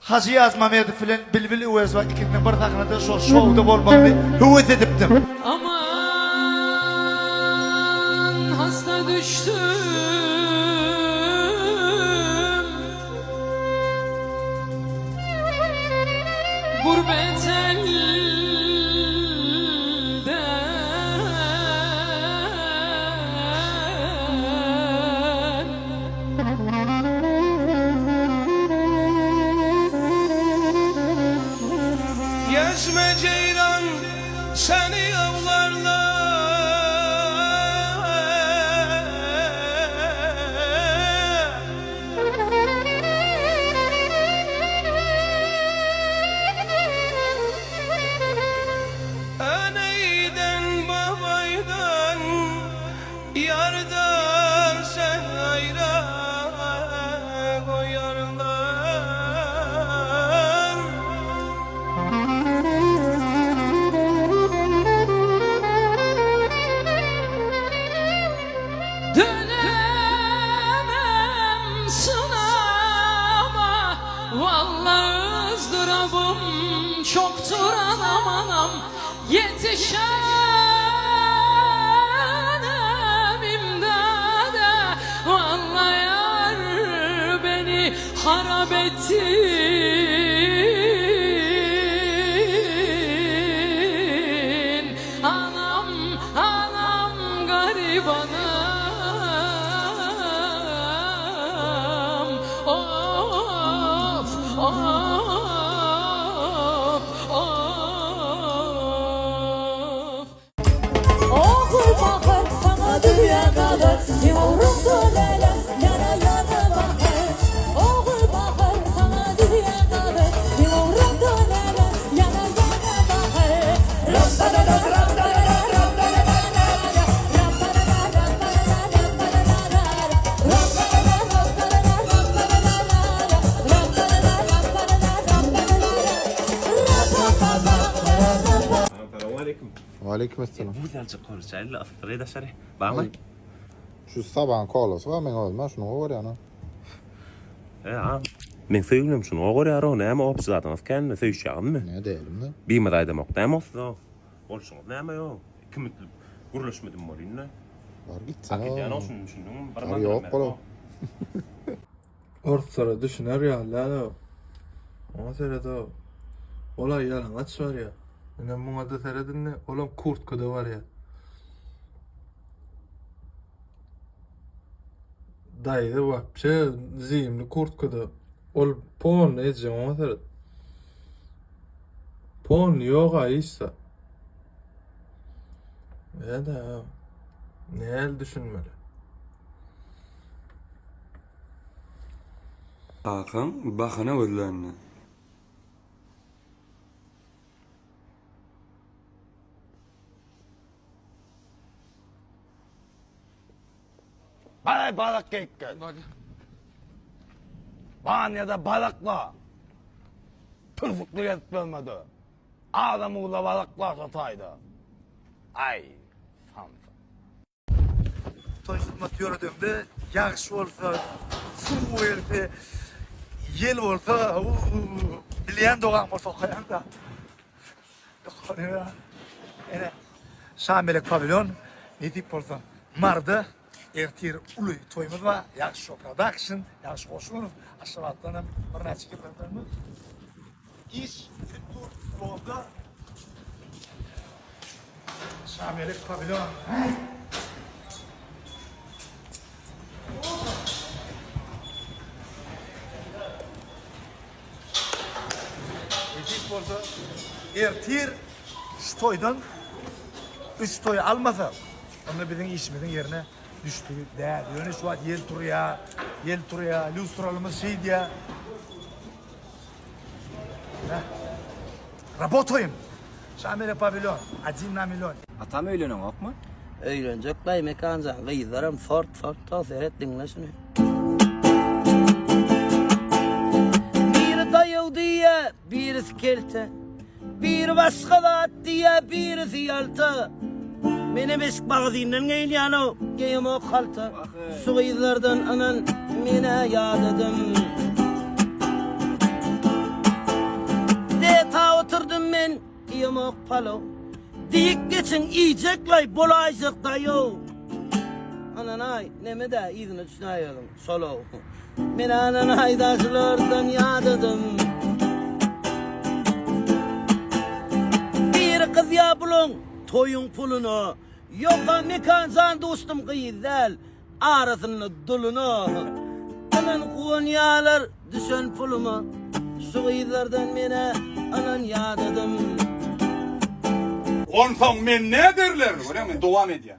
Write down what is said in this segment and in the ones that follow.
Hajy Ýazmamedow bilen Bilbil Öwezowa ikisiniň bir sahnada şol şouda bolmagyny höwes edipdim. Aman hasta düşdüm. Gurbet elde. Gezme ceylan seni avlarlar. Anaydan babaydan Yardan sen ayra koyarlar. Dönemem sınava Vallahi ızdırabım çoktur anam anam Yetişenem imdada Vallahi yar beni harap ettin Anam, anam garip anam Of, of, of. Ogul bahar saňa dünýä galar, Ýumrukda läle ýana-ýana bakar. Ogul bahar saňa dünýä galar, Ýumrukda läle ýana-ýana bakar. Salowmaleýkim. Waleýkim essalam. Buz ýalyjak görüşäýeli yssyry daşary. Barmy? Şu sabaň kolasy bar meň özüm şuny gowy görýän. E, a. Meň söýgülim şuny gowy görýär-ow, näme opçy zadyňyz känmi, söýüşýäňizmi? Ne dälimi? Bimaza aýdamok näme bolsa-da. Bolşuňyz näme ýok? Ikimiz gürleşmedim bolýyn-da. Bar gitsen. Hak edýän-ow şuny düşündiňmi? Bir Bar manat ýok bermok. bol. Orslara düşüner ýaly däl-ow. Oňa seret-ow. Ol-a ýalaňaç barýar. Ine muňa-da seret indi, olam kurtkada barýar. Daýza wapşe zimli kurtkada. Ol polny eje oňa seret. Polny ýok-a hiç zat. Näde? Näl düşünmeli? Kakaň bahana gözlände. Baray balak geýip gel. Banýada balakla. Türsükli gezip görmedi. Adam ugla balakla şo taýda. Aý, samsyk. Toý hyzmat ýöredemde ýagyş bolsa, suw gelse, ýel bolsa, bilýän dogaň bolsa okaýaň-da. Ene, Şamelek pawilýon, nesip bolsa, Maryda ertir uly toýumyz bar. Ýagşy şow production, Ýagşy Goşunow, Aşgabatdan hem birnäçe gelenlerimiz. Iş gidip dur ýolda. Şamelek pawilýon. Nesip bolsa ertir şu toýdan üç toý almasak, onda biziň işimiziň ýerine düşdügi däl. Ýöne şu wagt ýel turýar, ýel turýar, lýustralymyz şeýdýär. Rabotaýym. Şamile pawilýon, odin na million. Atam öýleneňokmy? Öýlenjek daýy Mekanjan gyzlaram sort sort seret diňle şuny. Biri daýaw diýýä, birisi kelte. Biri başga zat diýýä, birisi ýalta. Menem eşik magazinden geýinýän-ow, geýemok halta. Şu gyzlardan ynan, men-ä ýadadym. palow. Diýip geçiň iýjeklaý bolaýjak daýow. Ananaý neme-dä yzyna düşnäý özüň şolow. Men ananaý daşlardan ýadadym. Biri gyzýa bulaň toýuň puluna. Ýogsa Mekan jan dostum gyz däl. Arasynda duluna Ynan guwanýalar düşen puluma Şu gyzlardan menä ynan ýadadym. Onsoň men näderler? Görýäňmi, dowam edýär.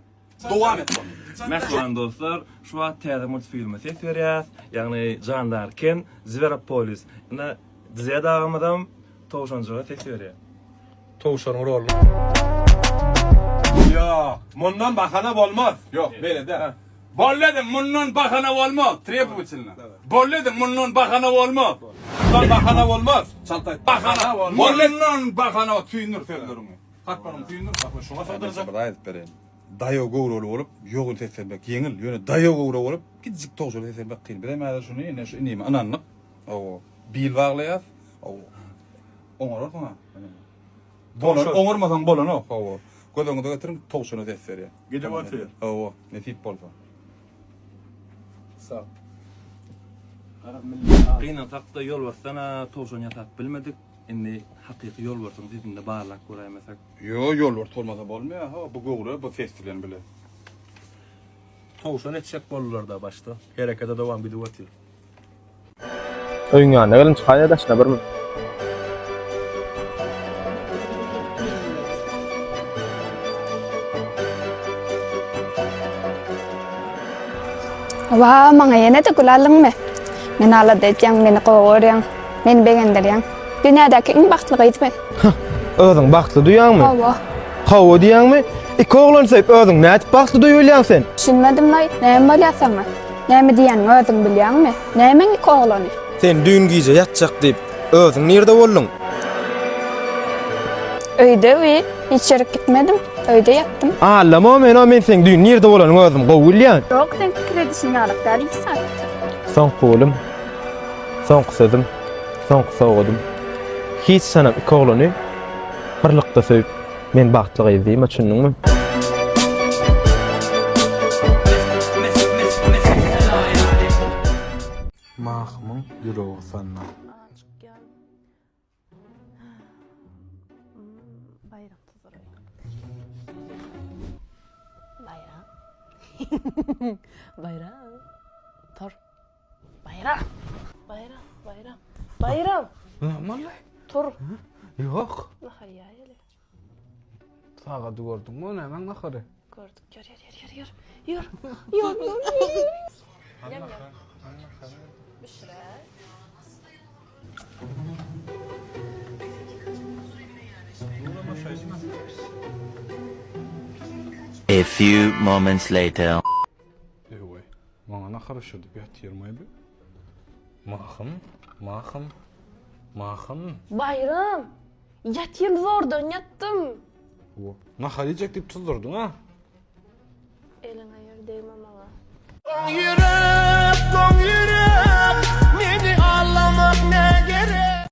Dowam et şony. Mähriban dostlar, şu wagt täze multfilme ses berýäs, ýagny Jandar Ken, Zweropolis. Ine, Dzed agamyzam towşanjyga ses berýär. Towşanyň roluny. Ýok, mundan bahana bolmaz. Ýok, beýle däl. Boldy dedim, mundan bahana bolmaz. Trebowatelno. Boldy dedim, mundan bahana bolmaz. Mundan bahana bolmaz. Çalt aýt. Bahana bolmaz. Mundan bahana tüýnür sözleriňi. Harplaryňy tüýnür. Bak, şoňa sygdyrjak. Bir aýdyp bereýin. Daýaw göwreli bolup, ýogyn seslenmek ýeňil. Ýöne daýaw göwre bolup, kiçijik towşan seslenmek kyn. Bizem häzir şuny ine şu inime ynandyk. Hawa, bil baglaýas. Hawa. Oňararsyň-a. Bolan, oňarmasaň bolanok, hawa. Göz öňüňize getiriň, towşana ses berýär. Gidip otyr. Hawa, nesip bolsa. Sag. Gynansak-da ýolbarsdan-a towşan ýasap bilmedik. Indi hakyky ýolbarsyň sesini-de barlap göräýmesek. Ýo, ýolbars bolmasa bolmaýar, hawa, bu göwre, bu ses bilen bile. Towşan etjek boldular-da başda. Herekete dowam gidip otyr. Öýüň ýanyna gelin çykaýa daşyna bir mün. Wah, maňa ýene-de gül aldyňmy? Meni alada edýäň, meni gowy görýäň, meni begendirýäň. Dünýädäki iň bagtly gyz men. Özüň bagtly duýýaňmy? Hawa. Hawa diýýäňmi? Iki oglan söýüp özüň nädip bagtly duýubilýäň sen? Düşünmedim-laý, näme bolýar saňa? Näme diýýäniňi özüň bilýäňmi? Nämäň iki oglany? Sen düýn gije ýatjak diýip, özüň nirde bolduň? Öýde wi, hiç ýerik gitmedim. Öýde ýatdym. Allama men-o men seň düýn nirde bolanyňy özüm gowy bilýän. Ýok, seň pikir edişiň ýalak däl hiç zat. Soňky gülüm, soňky sözüm, soňky sowgadym. Hiç haçanam iki oglany birlikde söýüp, Men bagtly gyz diýme düşündiňmi? Mahymyň ýüregi gysanda. Baýram tuzduraýyn. Baýram. Baýram. Tur. Baýram. Baýram, Baýram. Baýram. Näme boldy? Tur. Ýok. Nahar iýäýeli. Sagady gördüňmi, nämäň nahary? Gördük. Ýör, ýör, ýör, ýör, ýör. Ýör. Ýör, ýör, ýör. Ýam, ýam. Bişiräý. A few moments later. Eý, maňa nahar bişirdip ýatyrmaý bu. Mahym, Mahym, Mahym. Baýram, ýatyryn zordan ýatdym. Wo, nahar iýjek diýip tuzdurdyň-a. Eliňe ýör degme maňa. Doň ýürek, doň ýürek, meni aldamak näme?